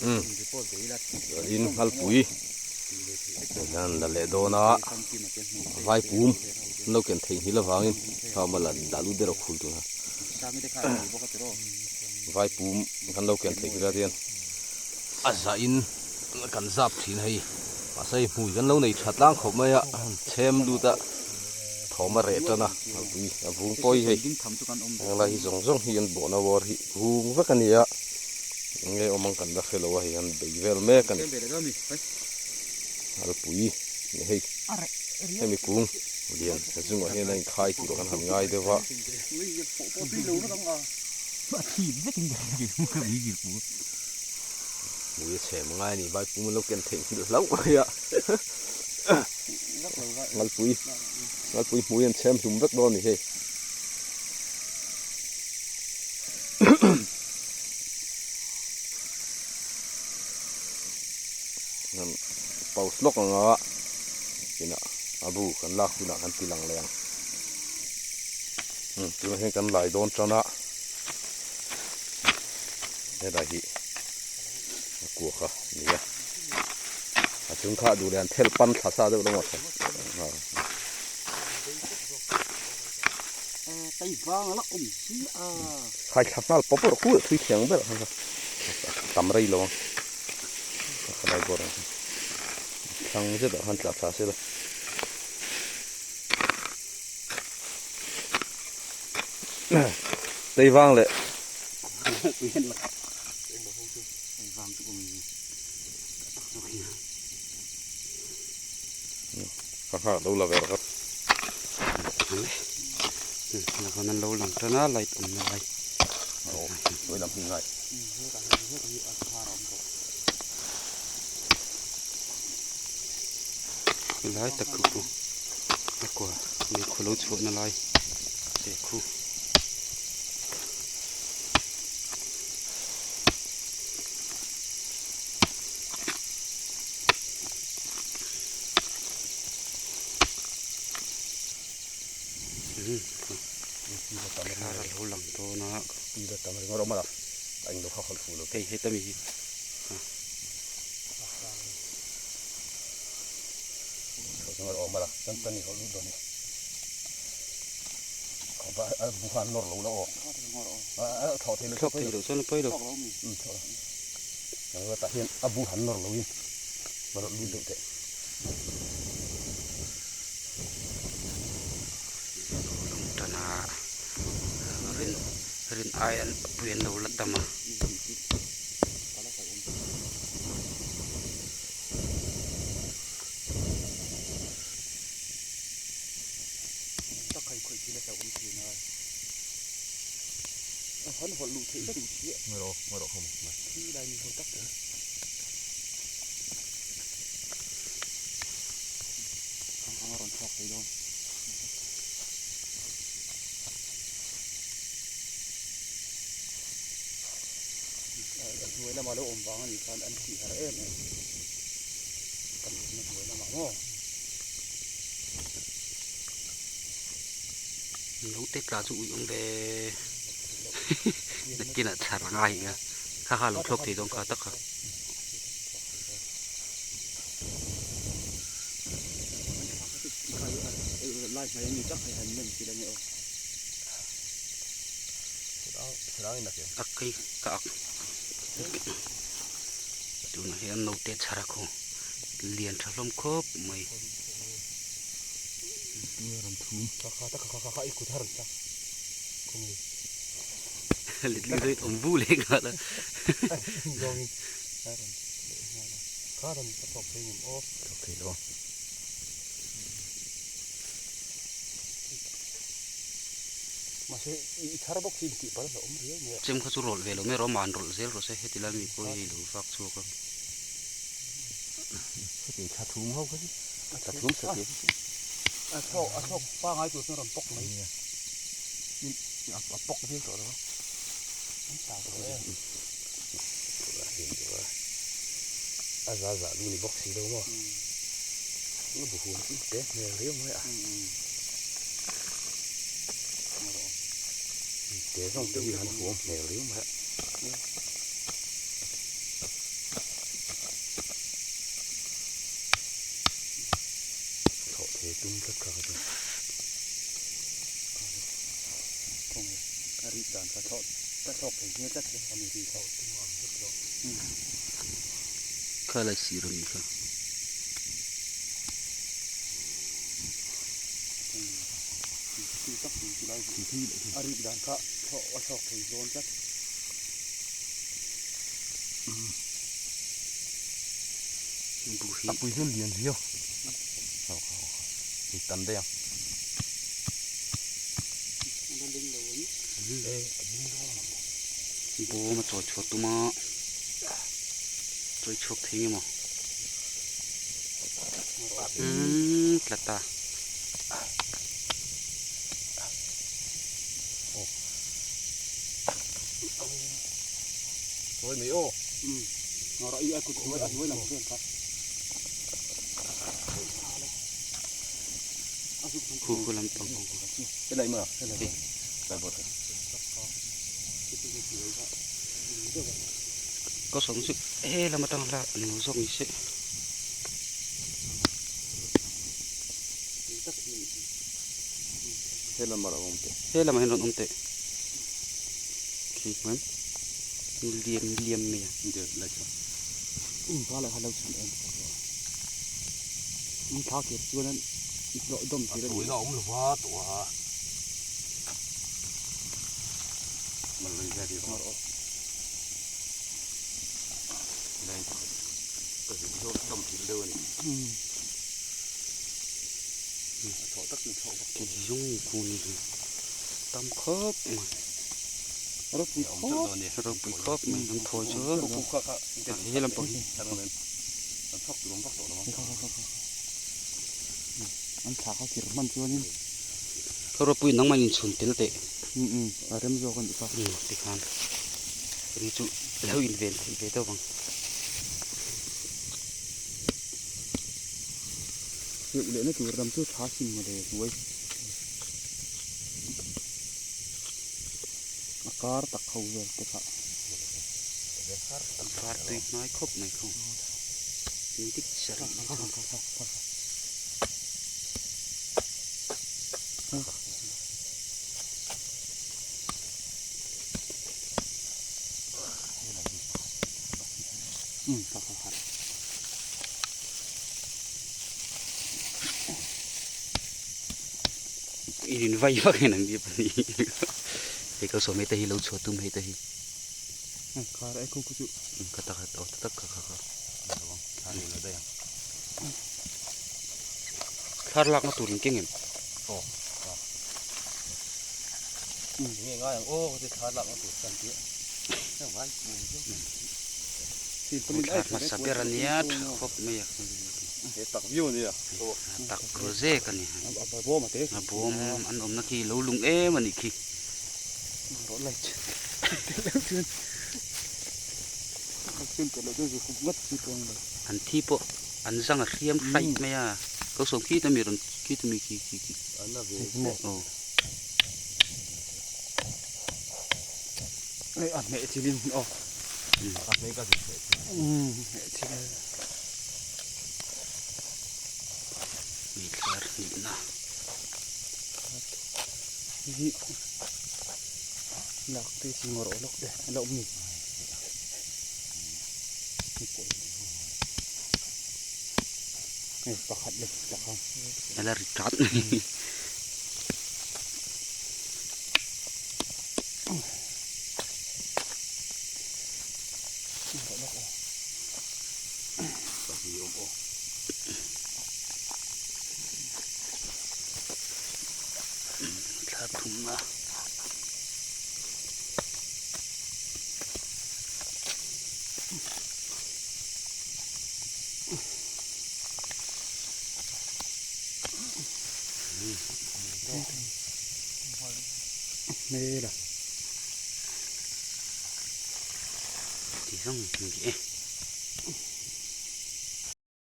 Umm chuanin Nghalpui hian la leh dawn a vaipum an lo ken theihnghilh avangin kha awm a la dah lut der a khul tuna vaipum kan lo ken theihnghilh a tihian a zahin kan zap thin hei mahse hei hmui kan lo nei tha tlang khawp mai a chhem lut a thawm a reh tan a Nghalpui a vung pawh hi hei helai hi zawng zawng hi an bawhna war hi. Vung vek a ni a, enge awm ang kan la hre lo a hei hian bei vel mek a ni. Alpui ni hei, hemi kung lian zungah hian a inkhai tur kan han ngai deuh a. Hmui a chhem ngai a ni, vaipum an lo ken theihnghilh hlauh mai a. Ngalpui, ngalpui hmui an chhem hlum vek dawn a ni hei. Pause lawk anga inah a bu kan lak hunah kan ti lang leh ang tunah hian kan lai dawn tan a helai hi a kua kha a ni a a chung kha duh leh an thel pan thla sa deuh lo maw. Khai thla nghal pawp rawh khu thui thiang ber ang kha tam rei lo ang khalai bawr ang thlang zet ah khan tla thla se la tei vang leh Ka nghak lo la vel kha. Lakhan an lo lang tan a light awmna lai. Aw hnuai lam hi ngai. Helai tak khu khu a kua meikhu lo chhuahna lai te khu. Thla a lo lang dawn a. Hei heta mi hi thlawk thei loh chuan a pawi lo. Tah hian a bu han nawr loin va rawh lut deuh teh. Lung tana rin rin ai an pui an lo la tam a. Naute tla chu ui awm ve nakinah chhar a ngai ang a kha kha a lo thlawk thei dawn kha tak kha. Ak hei ka ak tunah hian naute chhar a khaw lian tha hlawm khawp mai. Letling zawih awm vu leh nghal a. Chem kha chu rawlh ve lo mai rawh man rawlh zel rawh se heti lai mi pawh hi lo vak chhuak a. A thum sa tih a thlawk a thlawk pangai tur chuan rawn pawk mai a pawk viau tawh lo an chau tawh em a za za lu ni bawk si lo maw a bu hum chu te hmel riau mai a te zawng te hi han huam hmel riau mai a. Tum tlat kha ka ti. Khawnge a rik dan kha thlawh ka thlawk thei hmel tlat che a mi ri kha. Kha lai sir a mi kha. A rik dan kha thlawh a thlawk thei dawn tlat. A pui chu lian viau. Hei tan daih ang. Bawm a chawi chhuah tum a, chawi chhuak thei nge maw? Umm tla ta. Chawi mai aw. Khu khu lampang ho khu. Helai maw? Helai. Ka sawm chu he lam atang lak an lo zawk ni se. He lam a rawn awm teh. He lamah hian rawn awm teh. Khi hmuam liam liam mai a. A tuina a awm lo va tawh a. Zawng kung hi tam khawp mai ropui khawp mai an thawi chu he lam pawh hi ropui nangmah in chhun tel teh. A rem zawk a nih kha. Tikhan ri chu lo in ven theih ve deuh ang. Heuh lehna tur lam chu tha sin maw le hnuai. A kar tak ho vel te kha. A kar tui hnai khawp mai khaw. Ni dik sarih mai khaw. In vai vak hian an ni pahnih hei ka sawm hei te hi lo chhuah tum hei te hi Khar e khu khu chu ka tak aw tak kha kha kha thar lakna tur in keng em aw nge ngai ang aw ka thar lakna tur kan tia vai thar hmasa ber ania tha khawp mai a he tak viau ania tak rose ka ni a bawm a te a bawm an awmna khi lo lung em anih khi rawh lai chu chuan chuan telh loh chuan zu khup ngawt chu tuang lo an thi pawh an zang a hriam hraih mai a ko sawm khi ta mi rawn khi ta mi khi khi khi an a ve aw hei a hmeh thilin aw a hmeh ka zuk hmeh thil hmeh thil mi thlar hnihna hi lak te chi ngawr awh lawk te a la awm ni hei pakhat leh tak ang a la ri tat Thla thum a. Hmel a. Ti zawng ni e.